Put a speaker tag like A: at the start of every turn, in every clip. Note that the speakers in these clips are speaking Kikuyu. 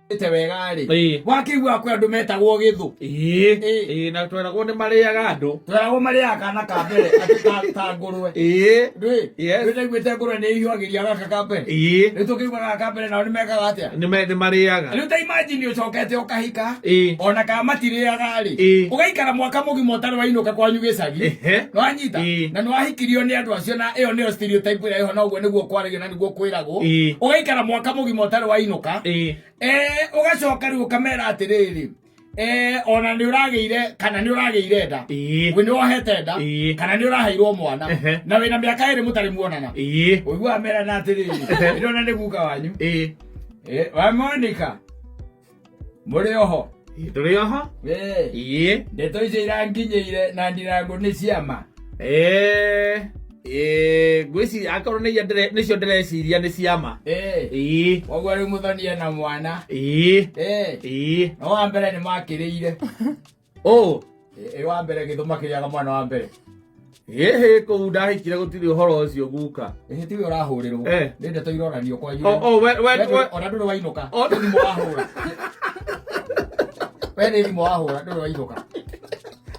A: Ĩte wega rĩ.
B: Ĩĩ.
A: Wakĩigua kwĩ andũ metagwo gĩthũ.
B: Ĩĩ.
A: Ĩĩ.
B: Ĩĩ, na tweragwo nĩ marĩaga andũ.
A: Tweragwo marĩaga kana ka mbere atĩ ta ngũrwe.
B: Ĩĩ.
A: Ndũĩ?
B: Yes.
A: Ndũĩ ndaiguĩte ngũrwe nĩ ihiũhagĩria gaka ka mbere.
B: Ĩĩ.
A: Rĩu tũkĩigua gaka ka mbere nao nĩ mekaga atĩa?
B: Nĩ marĩaga.
A: Rĩu ta imagine ũcokete ũkahika.
B: Ĩĩ.
A: Ona kana matirĩaga rĩ.
B: Ĩĩ.
A: Ũgaikara mwaka mũgima ũtarĩ wainũka kwanyu gĩcagi.
B: Ehe.
A: Nĩwanyita?
B: Ĩĩ.
A: Na nĩwahikirio nĩ andũ acio na ĩyo nĩyo stereotype ĩrĩa ĩho na ũguo nĩguo kwaragio na nĩguo kwĩragwo.
B: Ĩĩ.
A: Ũgaikara mwaka mũgima ũtarĩ wainũka.
B: Ĩĩ.
A: Eh, ũgacoka rĩu ũkamera atĩrĩrĩ eh, ona nĩ ũragĩire kana nĩ ũragĩire nda
B: Ĩĩ.
A: we nĩ wohete nda
B: Ĩĩ.
A: kana nĩ ũraheirwo mwana
B: Ehe.
A: na wĩna mĩaka ĩrĩ mũtarĩ muonana
B: Ĩĩ.
A: ũiguaga merana atĩrĩrĩ ĩrona nĩ guka wanyu
B: Ĩĩ.
A: Eh, wa Monica mũrĩ oho
B: Ĩĩ, tũrĩ oho.
A: Eh,
B: Ĩĩ.
A: ndeto icio iranginyĩire na ndirango nĩ ciama
B: Ĩĩ. Ĩĩ, ngwĩciria akorwo nĩ iria nĩcio ndĩreciria nĩ ciama.
A: Eh,
B: Ĩĩ.
A: koguo rĩu mũthoni ena mwana
B: Ĩĩ.
A: Eh,
B: Ĩĩ.
A: no wa mbere nĩ makĩrĩire
B: Ũ.
A: Ĩ wa mbere gĩthũma kĩrĩaga mwana wa mbere.
B: Ĩhĩ kũu ndahikire gũtirĩ ũhoro ũcio guka.
A: Ĩhĩ tiwe ũrahũrĩrwo.
B: Eh.
A: Nĩ ndeto ironanio kwanyu.
B: O, o, we, we, we,
A: Ona ndũrĩ wainũka.
B: O-
A: Nĩ thimũ wahũra. We nĩ thimũ wahũra ndũrĩ wainũka.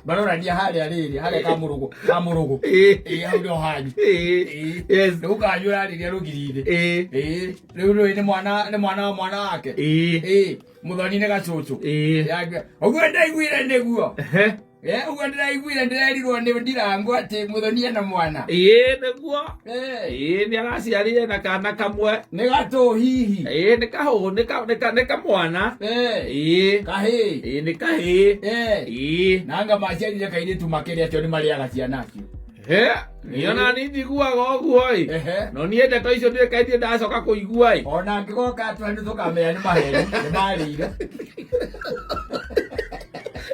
A: Maronania harĩa rĩrĩ harĩa kamũrũgũ kamũrũgũ.
B: Ĩĩ.
A: Ĩĩ hau nĩho hanyu.
B: Ĩĩ.
A: Ĩĩ.
B: Yes.
A: Rĩu kanyu ũrarĩria rũgiri-inĩ.
B: Ĩĩ.
A: Ĩĩ. Rĩu rũĩ nĩ mwana nĩ mwana wa mwana wake.
B: Ĩĩ.
A: Ĩĩ. Mũthoni nĩ gacũcũ.
B: Ĩĩ.
A: Yake. Ũguo ndaiguire nĩguo.
B: Ehe.
A: Eh, ũguo ndĩraiguire ndĩrerirwo nĩ ndirango atĩ mũthoni ena mwana.
B: Ĩĩ nĩguo.
A: Eh,
B: Ĩĩ nĩ araciarire na kana kamwe.
A: nĩ gatũ hihi.
B: Ĩĩ nĩ kahũ nĩ ka nĩ ka nĩ kamwana.
A: Eh,
B: Ĩĩ.
A: kahĩĩ.
B: Ĩĩ nĩ kahĩĩ.
A: Eh,
B: Ĩĩ.
A: na anga maciarire kairĩtu makĩrĩa acio nĩ marĩaga ciana acio.
B: He, niĩ ona niĩ njiguaga ũguo ĩ.
A: Ehe.
B: No niĩ ndeto icio ndirĩ kaingĩ ndacoka kũigua ĩ.
A: Ona angĩgoka atĩa nĩ tũkamenya nĩ maheni, nĩ marĩire.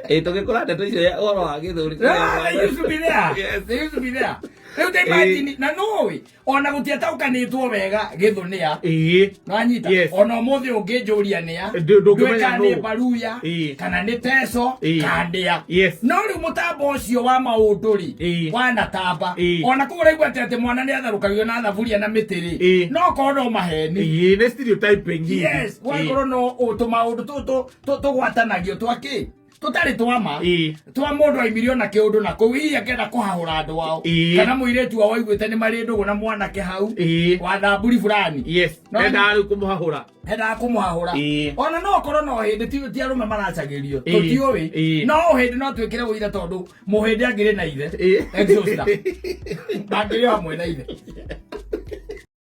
B: Ĩ tũgĩkũra ndeto icio ya ũhoro wa gĩthũri.
A: Ah, they used to be there.
B: Yes.
A: They used to be there. Rĩu ta imagine, na nũĩ ona gũtiataũkanĩtwo wega gĩthũ nĩa
B: Ĩĩ.
A: nwanyita
B: Yes.
A: ona ũmũthĩ ũngĩnjũria nĩa
B: Ndũngĩmenya
A: nduĩka nĩ
B: nũ.
A: baruya
B: Ĩĩ.
A: kana nĩ teco
B: Ĩĩ.
A: kana ndĩa
B: Yes.
A: no rĩu mũtambo ũcio wa maũndũ rĩ
B: Ĩĩ.
A: wanatamba
B: Ĩĩ.
A: ona kũu ũraigua atĩ atĩ mwana nĩ atharũkagio na thaburia na mĩtĩ rĩ
B: Ĩĩ.
A: no korwo no maheni
B: Ĩĩ nĩ stereotyping hihi.
A: yes
B: Ĩĩ.
A: wakorwo no tũmaũndũ tũtũ tũgwatanagio twakĩ tũtarĩ twama
B: Ĩĩ.
A: twa mũndũ aimirio na kĩũndũ na kũu hihi akĩenda kũhahũra andũ ao
B: Ĩĩ.
A: kana mũirĩtu wao aiguĩte nĩ marĩ ndũgũ na mwanake hau
B: Ĩĩ.
A: wa thamburi fulani
B: Yes.
A: No,
B: Endaga rĩu kũmũhahũra.
A: endaga kũmũhahũra
B: Ĩĩ.
A: ona no korwo no hĩndĩ ti arũme maracagĩrio
B: Ĩĩ.
A: tũtiũĩ
B: Ĩĩ.
A: no hĩndĩ no twĩkĩre ũira tondũ mũhĩndĩ angĩrĩ na ithe
B: Ĩĩ.
A: Exhauster. Angĩrĩ o hamwe na ithe.